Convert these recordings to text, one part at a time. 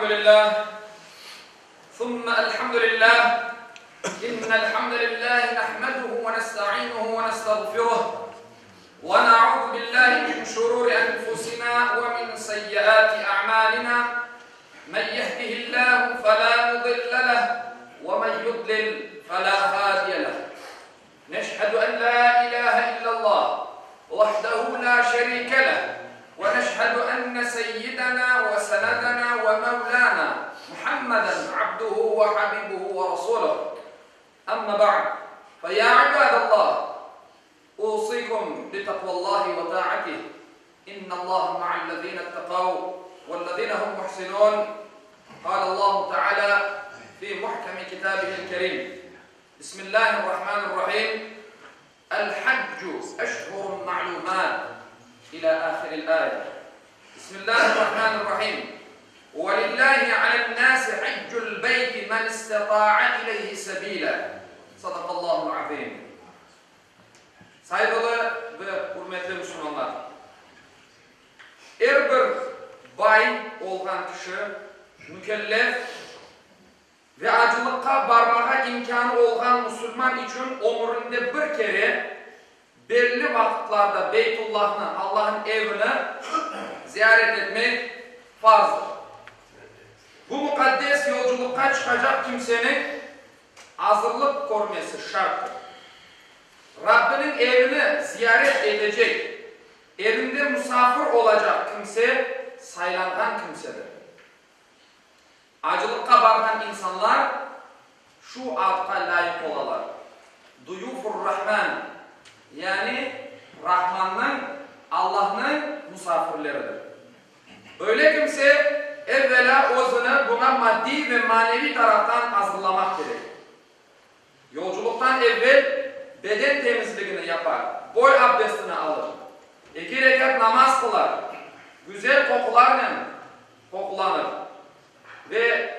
Elhamdülillah, thumma elhamdülillah, innel hamdelellahi nahmeduhu ve nestainuhu ve nestağfiruh, ve na'uzu billahi min şururi enfusina ve min seyyiati a'malina, men yehdihillahu felâ mudille leh, ve men yudlil felâ hâdiye leh. Neşhedü en lâ ilâhe illallah, vahdehu lâ şerîke leh, ve neşhedü enne seyyidena ve senedena ve mevlâna Muhammeden abduhu ve habibuhu ve rasuluh. Amma ba'd, fe yâ ibâdallah, usîkum bi takvallahi ve ta'atih, innallaha ma'allezîne ittekav vellezîne hum muhsinûn, kâlallahu teâlâ fî muhkemi kitâbihil kerîm. Bismillahirrahmanirrahim. El-haccu eşhurun ma'lumat ila ahiril aye. Bismillahirrahmanirrahim. Ve lillahi alen-nasi haccul beyti men istata'a ileyhi sebila. Sadakallahul azim. Sayğılı ve ürmetli musulmanlar! Er bir bay olğan kişi, mükellef, Ve acılıqqa barmağa imkânı olğan musulman içün ömürinde bir kere belli vaqıtlarda Beytullahnı, Allahnıñ evini, ziyaret etmek farzdır. Bu muqaddes yolculıqqa çıqacaq kimseniñ azırlıq körmesi şarttır. Rabbiniñ evini ziyaret etecek, evinde musafir olacaq kimse saylanğan kimsedir. Acılıqqa barğan insanlar şu adqa lâyıq olalar, Duyufur-Rahman, yani Rahmannıñ, Allahnıñ, musafirleridir. Böyle kimse evvelâ özüni buña maddiy ve maneviy taraftan azırlamaq kerek. Yolculıqtan evvel beden temizligini yapar, boy abdestini alır, eki rekât namaz qılar, güzel qoqularnen qoqulanır ve,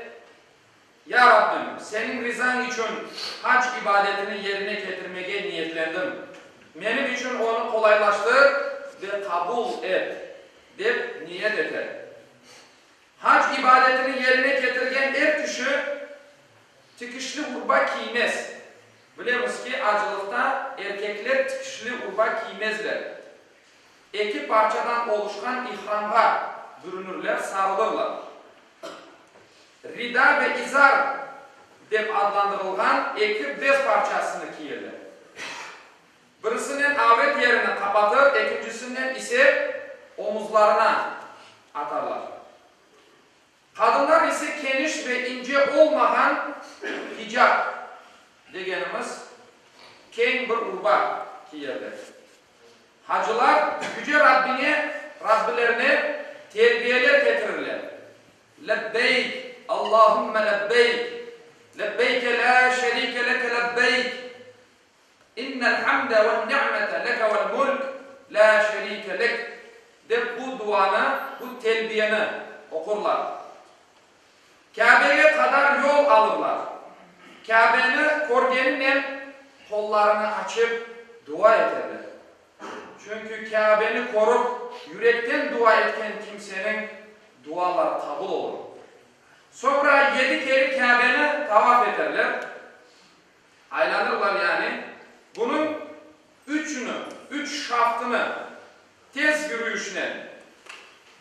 Ya Rabbim, Seniñ rizañ içün hac ibadetini yerine ketirmege niyetlendim, menim içün onı qolaylaştır ve qabul et, dep niyet eter. Hac ibadetini yerine ketirgen er kişi tikişli urba kiymez. Bilemiz ki, acılıqta erkekler tikişli urba kiymezler. Eki parçadan oluşqan ihramğa bürünirler, sarılırlar. Rida ve izar dep adlandırılğan eki bez parçasını kiyerler. Birisinen avret yerini qapatır, ekincisinen ise omuzlarına atarlar. Qadınlar ise keniş ve ince olmağan hicap degenimiz keñ bir urba kiyerler. Hacılar Yüce Rabbine, Rabbilerine telbiyeler ketirirler, Lebbeyk, Allahümme lebbeyk, lebbeyke lâ şerike leke lebbeyk, İnnel hamde ven-ni'mete leke vel-mulk, lâ şerike lek, dep bu duanı, bu telbiyeni oqurlar. Kâbege qadar yol alırlar. Kâbeni körgeninen qollarını açıp dua eterler. Çünki Kâbeni körip yürekten dua etken kimseniñ duaları qabul olur. Soñra yedi kere Kâbeni tavaf eterler. Aylanırlar yani, bunıñ üçüni, üç şaftını tez yürüyüşnen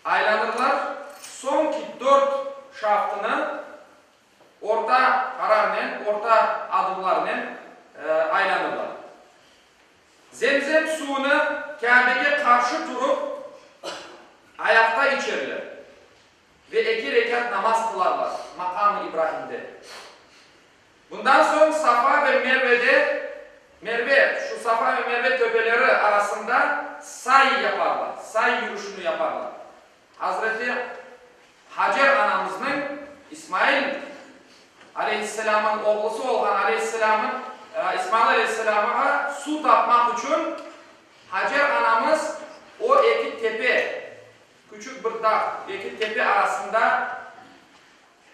aylanırlar, soñki dört şaftını orta qararnen, orta adımlarnen aylanırlar. Zemzem suvunı Kâbege qarşı turıp, ayaqta içerler ve eki rekât namaz qılarlar Maqam-ı İbrahimde. Bundan soñ Safa ve Mervede, Merve, şu Safa ve Merve töpeleri arasında say yaparlar, say yürüşini yaparlar. Hazreti Hacer anamıznıñ İsmail aleyhisselâmıñ oğlusı olğan aleyhisselâmıñ, İsmail aleyhisselâmğa suv tapmaq içün Hacer anamız o eki tepe, küçük bir dağ, eki tepe arasında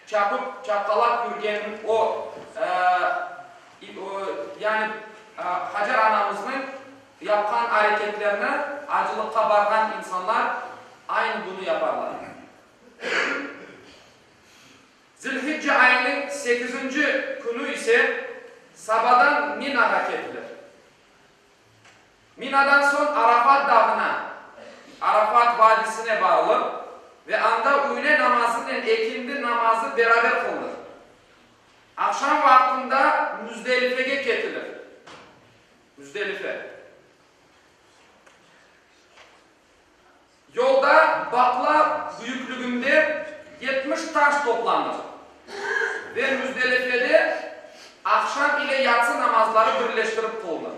Çapıp, çapqalap yürgen o, yani Hacer anamıznıñ yapqan areketlerini acılıqqa barğan insanlar aynı bunı yaparlar. Sekizinci künü ise sabadan Minağa ketilir. Minadan soñ Arafat dağına, Arafat vadisine barılır ve anda üyle namazınen ekindi namazı beraber qılınır. Aqşam vaqtında Müzdelifege ketilir. Müzdelife. Yolda baqla büyüklüginde 70 taş toplanır ve Müzdelifede aqşam ile yatsı namazları birleştirip qılınır.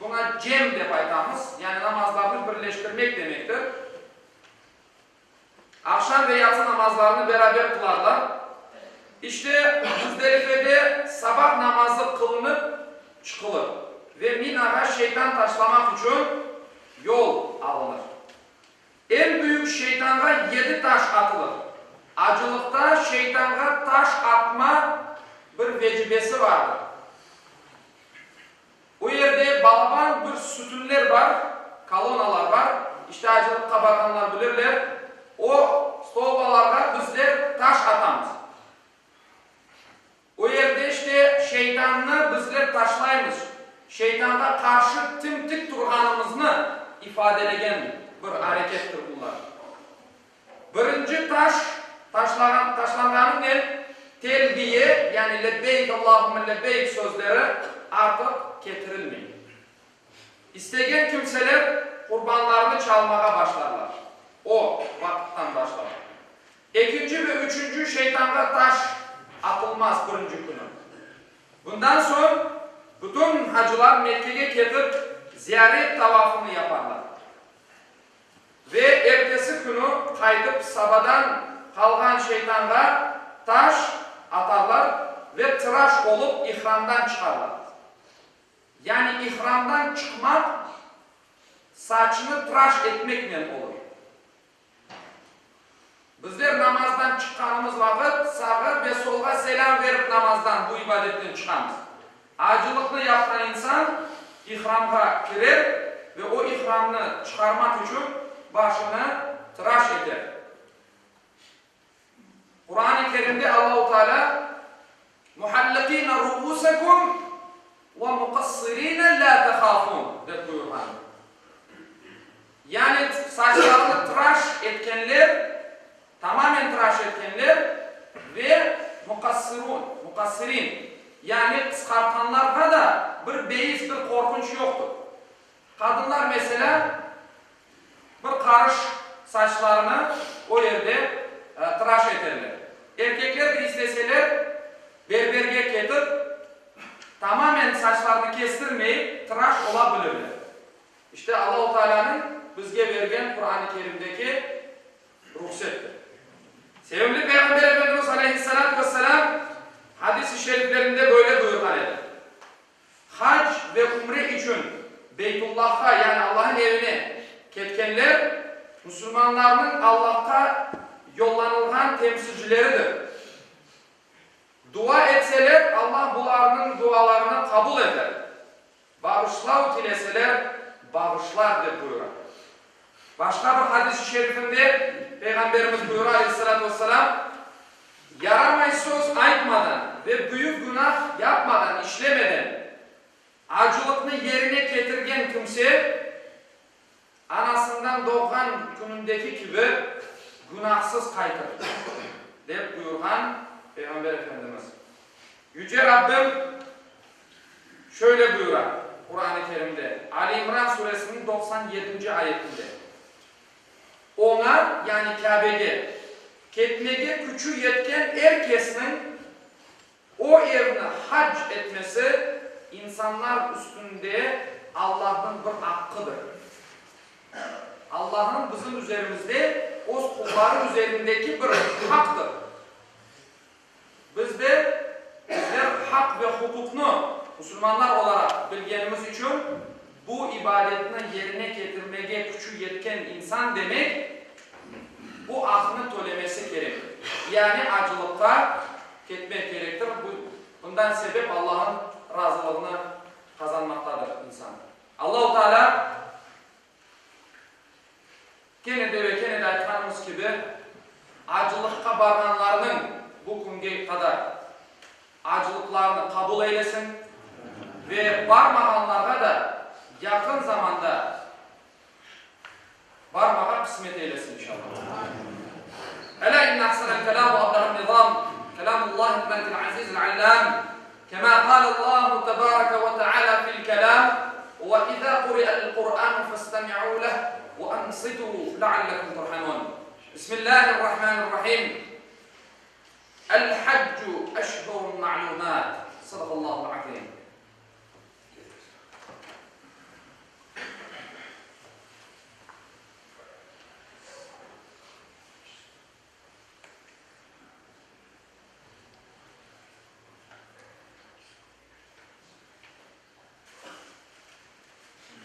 Buña cem dep aytamız, yani namazlarnı birleştirmek demektir. Aqşam ve yatsı namazlarını beraber qılarlar. İşte, Müzdelifede sabah namazı qılınıp çıqılır ve Minağa şeytan taşlamaq içün yol alınır. Eñ büyük şeytanğa yedi taş atılır. Acılıqta şeytanğa taş atma bir vecibesi vardır. O yerde balaban bir sütünler bar, kolonalar bar, işte acılıqqa barğanlar bilirler, o stolbalarğa bizler taş atamız. O yerde işte şeytannı bizler taşlaymız, şeytanğa qarşı tim-tik turğanımıznı ifadelegen bir arekettir bunlar. Birinci taş taşlağan, taşlanğanınen telbiye, yani lebbeyk Allahümme lebbeyk sözleri artıq ketirilmey. İstegen kimseler qurbanlarını çalmağa başlarlar. O vaqıttan başlap. Ekinci ve üçünci şeytanğa taş atılmaz birinci künü. Bundan soñ bütün hacılar Mekkege ketip ziyaret tavafını yaparlar. Ve ertesi künü qaytıp sabadan qalğan şeytanğa taş atarlar ve tıraş olıp ihramdan çıqarlar. Yani ihramdan çıqmaq saçnı tıraş etmeknen olur. Bizler namazdan çıqqanımız vaqıt sağa ve solğa selâm verip namazdan, bu ibadetten çıqamız. Acılıqnı yapqan insan ihramğa kirer ve o ihramnı çıqarmaq içün başını tıraş eter. Quran-ı Kerimde Allahu Teala, Muhalliqina ruusekum ve muqassirina la tehafun, dep buyurğan. Yani saçlarını tıraş etkenler, tamamen tıraş etkenler ve muqassirun, muqassirin, yani qısqartqanlarğa da bir beis, bir qorqunç yoqtur. Qadınlar, meselâ, bir qarış saçlarını o yerde tıraş eterler. Erkekler de isteseler, berberge ketip, tamamen saçlarını kestirmeyip, tıraş ola bilirler. İşte, Allahu Taalânıñ bizge bergen Quran-ı Kerimdeki ruhsettir. Sevimli Peyğamber Efendimiz aleyhissalâtu vesselâm hadis-i şeriflerinde böyle buyurğan edi, Hac ve ümre içün Beytullahqa, yani Allahnıñ evine ketkenler, musulmanlarnıñ Allahqa yollanılğan temsilcileridir. Dua etseler, Allah bularnıñ dualarını qabul eter. Bağışlav tileseler, bağışlar, dep buyura. Başqa bir hadis-i şerifinde Peyğamberimiz buyura, aleyhissalâtu vesselâm, Yaramay söz aytmadan ve büyük günah yapmadan, işlemeden, acılıqnı yerine ketirgen kimse, anasından doğğan künündeki kibi günahsız qaytır, dep buyurğan Peyğamber Efendimiz. Yüce Rabbim şöyle buyura Quran-ı Kerimde, Ali İmran suresiniñ 97-nci ayetinde, Oña, yani Kâbege, ketmege küçü yetken er kesniñ o evni hac etmesi insanlar üstünde Allahnıñ bir aqqıdır. Allahnıñ bizim üzerimizde, öz qulları üzerindeki bir haqtır. Biz de, bizler haq ve huquqnı musulmanlar olaraq bilgenimiz içün, bu ibadetni yerine ketirmege küçü yetken insan demek, bu aqnı tölemesi kerek, yani acılıqqa ketmek kerektir, bu, bundan sebep Allah'ın razılığını qazanmaqtadır insan. Allahu Teala Kene de ve kene de aytqanımız kibi, acılıqqa barğanlarnıñ bu künge qadar. eylesin ve barmağanlarğa da yaqın zamanda barmağa qısmet eylesin inşallah. Elâ inne ahsenel kelâm ve ablagan nizam kelâmullâhil melikil azizil allâm kemâ kâlellâhu tebâreke ve teâlâ fil kelâm ve izâ kuri'el Kur'ânu festemi'û leh ve ansitû leallekum turhamûn. Bismillâhirrahmânirrahîm. El haccu eşhurun ma'lûmât. Sadakallâhul azîm.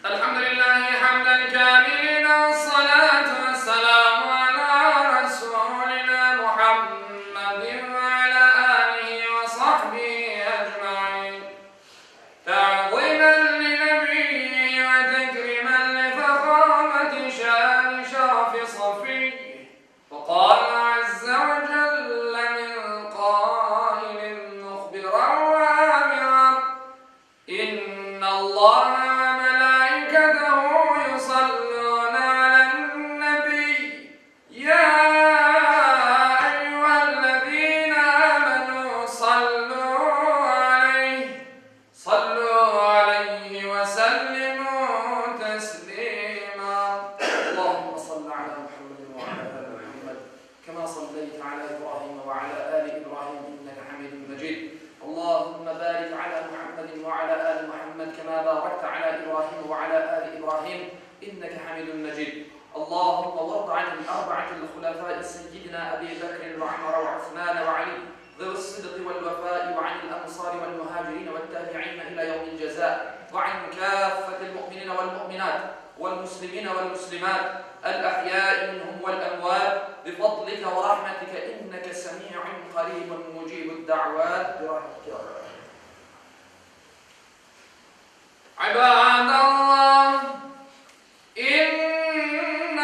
Elhamdülillahi hamden kâmilina Salâtu ve selâmu alâ Resûlinâ Muhammedin ve alâ âlihi ve sahbihi ecmaîn. Ta'zimen li nebiyyihi ve tekrimen li fehâmeti şâni şerefi safiyyihi. Fekâle azze ve celle min kâilin muhbiran ve âmiran, İnnallâhe ve melâiketehu yusallûne alen-nebiy, yâ eyyühellezîne âmenû sallû aleyh, sallû aleyhi ve sellimû teslîmâ. Allahümme salli alâ Muhammedin ve alâ âli Muhammed, kemâ salleyte alâ İbrahîme ve alâ âli İbrahîm inneke hamîdun mecîd. Allahümme bârik alâ Muhammedin ve alâ âli Muhammed kemâ bârekte alâ İbrahîme ve alâ âli İbrahîm inneke hamîdun mecîd. Allahümme vardı anil arba'atil hulefâi seyyidinâ Ebî Bekrin ve Ömer ve Osmân ve Alî zevi's-sıdqi vel-vefâi ve anil ensâri vel-muhâcirîne ve't-tâbi'îne ilâ yevmil cezâ ve an kâffetil mu'minîne vel-mu'minât vel-muslimîne vel-muslimât el-ahyâi minhum vel-emvât bifadlike ve rahmetike inneke semî'un qarîbun mucîbud-da'vât birahmetike ya Rabbi. İbâdallah, İnnallâhe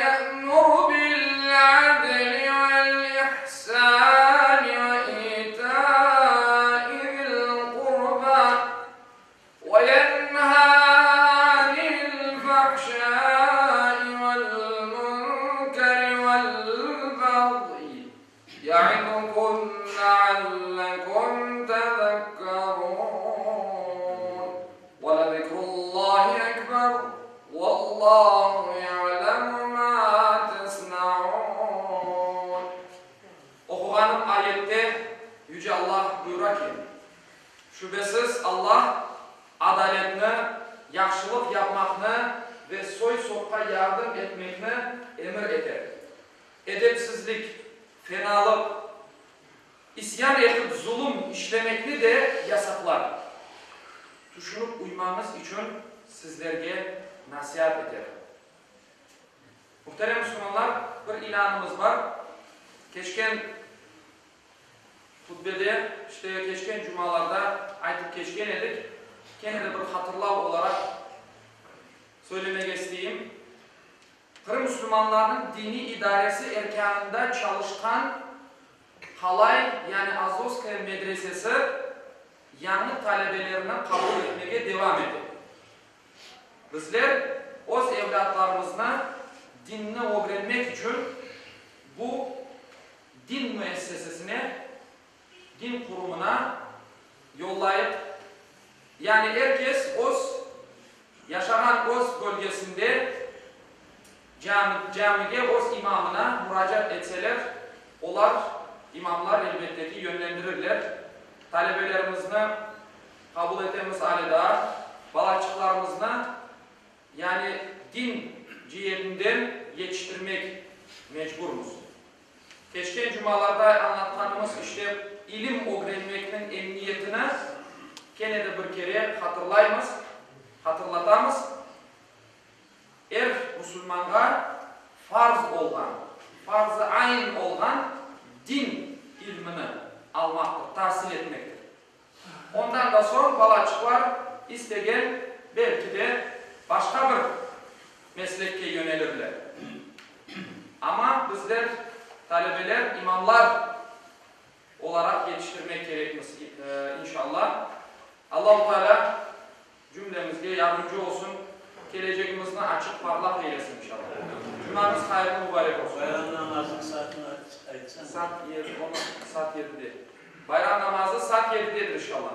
ye'muru bil-'adli vel-ihsâni ve îtâi zil-qurbâ ve yenhâ 'anil-fahşâi vel-munkeri vel-bagyi ye'izukum le'allekum tezekkerûn. Ve-lezikrullâhi ekber, vellâhu ya'lemu mâ tesna'ûn. Oquğanım ayette Yüce Allah buyura ki, Şübesiz Allah adaletni, yahşılıq yapmaqnı ve soy-sopqa yardım etmekni emir eter. Edepsizlik, fenalıq, İsyan etip zulum işlemekni de yasaqlar. Tüşünip uymañız içün sizlerge nasiat eter. Muhterem musulmanlar, bir ilânımız bar. Keçken hutbede, işte keçken cumalarda aytıp keçken edik. Kene de bir hatırlav olaraq söylemege isteyim. Qırım musulmanlarınıñ diniy idaresi erkânında çalışqan Qalay, yani Azovskaya medresesi yañı talebelerini qabul etmege devam ete. Bizler öz evlâtlarımıznı dinni ögrenmek içün bu din müessesesine, din qurumına yollayıq. Yani er kes öz yaşağan öz bölgesinde camige öz imamına muracaat etseler, olar, imamlar, elbette ki, yönlendirirler. Talebelerimizni qabul etemiz ale daa, balaçıqlarımıznı, yani din cietinden yetiştirmek mecburmız. Keçken cumalarda añlatqanımız işte ilim ögrenmekniñ emniyetini kene de bir kere hatırlaymız, hatırlatamız. Er musulmanğa farz olğan, farz-ı ayn olğan din ilmini almaqtır, tahsil etmektir. Ondan da soñ balaçıqlar istegen, belki de, başqa bir meslekke yönelirler. Amma bizler, talebeler, imamlar olaraq yetiştirmek. ettirmek kerekmiz, inşallah. Allahu Teala cümlemizge yardımcı olsun, kelecegimizni açıq, parlaq eylesin, inşallah. Cumañız hayırlı, mubarek olsun. Bayram namazınıñ saatini aytsañ. Saat yedi, onı saat yedide. Bayram namazı saat yedidedir, inşallah.